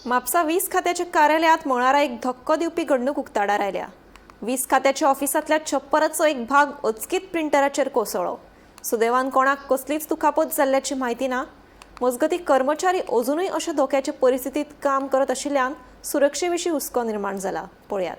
म्हापसा वीज खात्याच्या कार्यालयांत मंगळारा एक धक्को दिवपी घडणूक उक्ताडार आयल्या. वीज खात्याच्या ऑफिसांतल्या छप्पराचो एक भाग अचकीत प्रिंटराचेर कोसळ्ळो. सुदैवान कोणाक कसलीच दुखापत जाल्ल्याची म्हायती ना. मजगतीं, कर्मचारी अजुनूय अशा धोक्याचे परिस्थितीत काम करत आशिल्ल्यान सुरक्षे विशीं हुस्को निर्माण जाला. पळयात.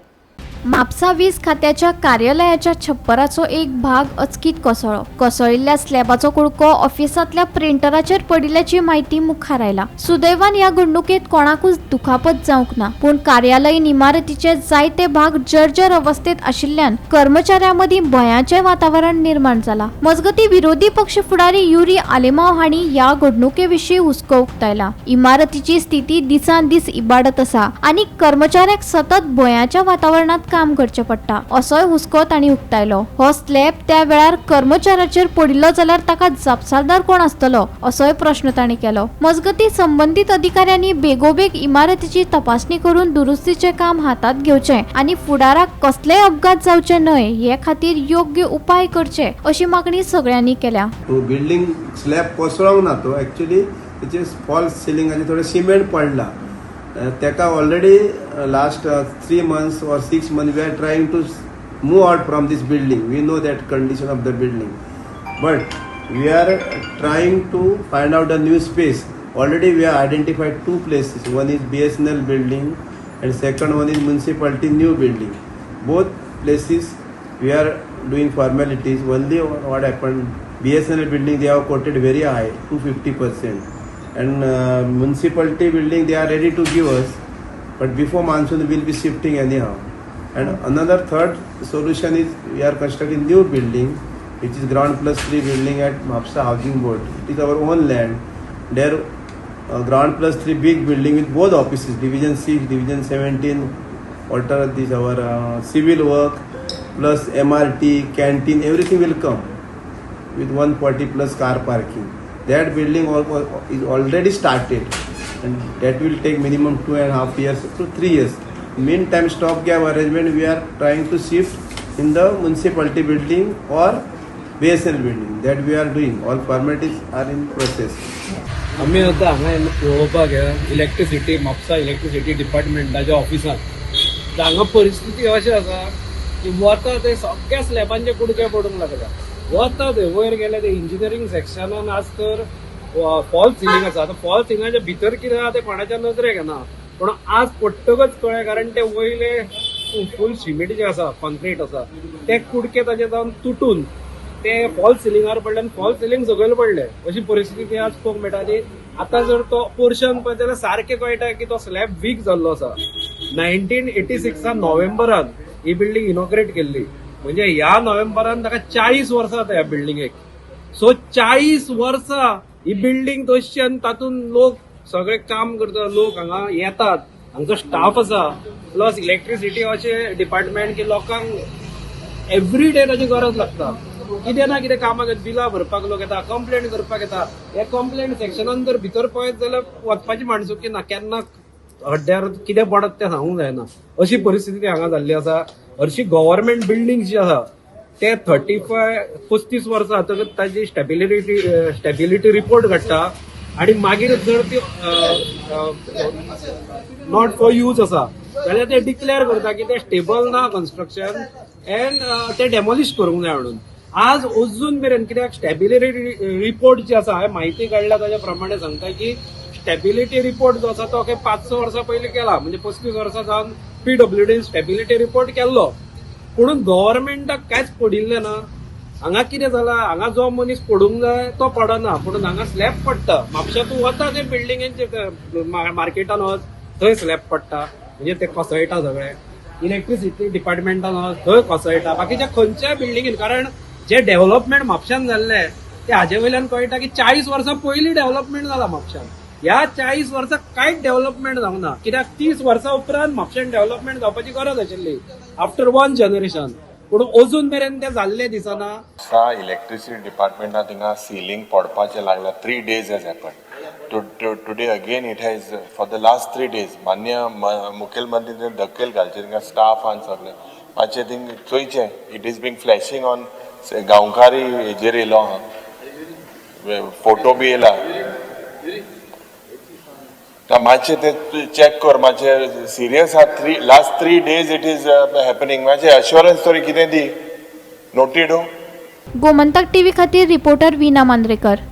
म्हापसा वीज खात्याच्या कार्यालयाच्या छप्पराचो एक भाग अचकीत कोसळ्ळो. कोसळिल्ल्या स्लॅबाचो कुडको ऑफिसांतल्या प्रिंटराचेर पडिल्ल्याची म्हायती मुखार आयला. सुदैवान ह्या घडणुकेत कोणाकूच दुखापत जावंक ना, पूण कार्यालयीन इमारतीचे जायते भाग जर्जर अवस्थेत आशिल्ल्यान कर्मचाऱ्यां मदीं भंयाचें वातावरण निर्माण जाला. मजगतीं, विरोधी पक्ष फुडारी युरी आलेमाव हांणी ह्या घडणुके विशीं हुस्को उक्तायला. इमारतीची स्थिती दिसान दीस इबाडत आसा आनी कर्मचाऱ्यांक सतत भंयाच्या वातावरणांत काम करचें पडटा, असोय हुस्को तांणी उक्तायलो. हो स्लॅब त्या वेळार कर्मचाऱ्याचेर पडिल्लो जाल्यार ताका जापसालदार कोण आसतलो, असोय प्रश्न तांणी केलो. मजगतीं, संबंदीत अधिकाऱ्यांनी बेगोबेग इमारतीची तपासणी करून दुरुस्तीचें काम हातांत घेवचें आनी फुडाराक कसलेय अपघात जावचे न्हय हे खातीर योग्य उपाय करचे, अशी मागणी सगळ्यांनी केल्या. तो बिल्डींग स्लॅब कोसळोंक ना, तो एक्चुली तेचे फॉल्स सिलिंगाचे थोडे सिमेंट पडला. तेका already last 3 months or 6 months we are trying to move out from this building. We know that condition of the building, but we are trying to find out a new space. Already we have identified two places. One is BSNL building and second one is municipality new building. Both places we are doing formalities. Only what happened, BSNL building they have quoted very high, 250%, and municipality building they are ready to give us, but before monsoon we will be shifting anyhow. And another third solution is we are constructing new building, which is ground plus 3 building at Mapsa Housing Board. It is our own land. There ground plus 3 big building with both offices, Division 6, Division 17, alter this our civil work plus MRT, canteen, everything will come with 140 plus car parking. That building is already started and that will take minimum 2.5 years to 3 years. Meantime, stopgap arrangement, we are trying to shift in the municipality building or BSNL building. That we are doing. All formalities are in process. आमी आतां हांगा पळोवपाक electricity, Mapusa electricity डिपार्टमेंटाच्या ऑफिसांत. तर हांगा परिस्थिती अशी आसा की वता ते सगळ्या स्लॅबांचे कुडके पडूंक लागल्या. वता थंय वयर गेले ते इंजिनियरींग सेक्शनान आज तर फॉल्स सिलींग आसा. आतां फॉल्स सिलिंगाच्या भितर कितें आहा तें कोणाच्या नजरेक येना, पूण आज पडटकच कळ्ळें, कारण ते वयले फूल सिमेंट जे आसा, कॉन्क्रीट आसा, ते कुडके ताजे जावन तुटून ते फॉल्स सिलिंगार पडले आनी फॉल्स सिलींग सकयल पडले. अशी परिस्थिती आज पळोवंक मेळटा. आनी आतां जर तो पोर्शन पळयत जाल्यार सारकें कळटा की तो स्लॅब वीक जाल्लो आसा. 1986 नोव्हेंबरान ही बिल्डींग इनॉग्रेट केल्ली, म्हणजे ह्या नोव्हेंबरान ताका 40 वर्सां जाता ह्या बिल्डिंगेक. सो 40 वर्सां ही बिल्डींग तशी आनी तातूंत लोक सगळे काम करता, लोक हांगा येतात, हांगचो स्टाफ आसा, प्लस इलेक्ट्रिसिटी अशें डिपार्टमेंट की लोकांक एवरी डे ताची गरज लागता. कितें ना कितें कामाक, बिलां भरपाक लोक येता, कंप्लेन करपाक येता. हे कंप्लेन सेक्शनान जर भितर पळयत जाल्यार वचपाची माणसुकी ना. केन्ना हड्ड्यार कितें पडत तें सांगूंक जायना, अशी परिस्थिती हांगा जाल्ली आसा. हरशी गव्हर्मेंट बिल्डींग जी आसा ते 35 35 वर्सां जातकच ताजी स्टेबिलिटी रिपोर्ट काडटा आनी मागीर जर ती not for use आसा जाल्यार ते डिक्लेअर करता की ते स्टेबल ना कन्स्ट्रक्शन एंड ते डेमोलिश करूंक जाय म्हणून. आज अजून मेरेन कित्याक स्टेबिलिटी रिपोर्ट जी आसा, हांवें म्हायती काडल्या ताच्या प्रमाणे सांगता की स्टेबिलिटी रिपोर्ट जो आसा तो काय 5-6 वर्सां पयलीं केला, म्हणजे 35 वर्सां जावन पीडब्ल्यूडी स्टेबिलिटी रिपोर्ट केल्लो, पुणून गव्हर्मेंटाक कांयच पडिल्लें ना. हांगा कितें जालां, हांगा जो मनीस पडूंक जाय तो पडना, पुणून हांगा स्लॅब पडटा. म्हापशा तूं वता ते बिल्डिंगेंचे मार्केटान वच, थंय स्लॅब पडटा, म्हणजे ते कोसळटा सगळे. इलेक्ट्रिसिटी डिपार्टमेंटान वच, थंय कोसळटा. बाकीच्या खंयच्याय बिल्डिंगेन, कारण जे डेव्हलपमेंट म्हापशान जाल्लें ते हाजे वयल्यान कळटा की 40 वर्सां पयलीं डेव्हलपमेंट जाला म्हापशान. ह्या 40 वर्सां कांयच डेव्हलपमेंट जावंक ना, कित्याक 30 वर्सां उपरांत म्हापशान डेव्हलपमेंट जावपाची गरज आशिल्ली आफ्टर वन जनरेशन, पूण अजून मेरेन तें जाल्लें दिसना. सा इलेक्ट्रिसिटी डिपार्टमेंटान थिंगा सिलींग पडपाचें लागला. 3 days has happen. Today again it has, for the last 3 days. मान्य मुखेलमंत्री दखल घालचे थिंगा स्टाफान सगळे मातशें थिंग चोयचें. It is being flashing on गांवकारी हेजेर येयलो आहा, फोटो बी येयला. मातशें तें चॅक कर, मातशें सिरियस आहा. Three last 3 days it is happening. मातशें अश्योरन्स तरी कितें दी, नोटीड. गोमंतक टीव्ही खातीर रिपोर्टर वीना मांद्रेकर.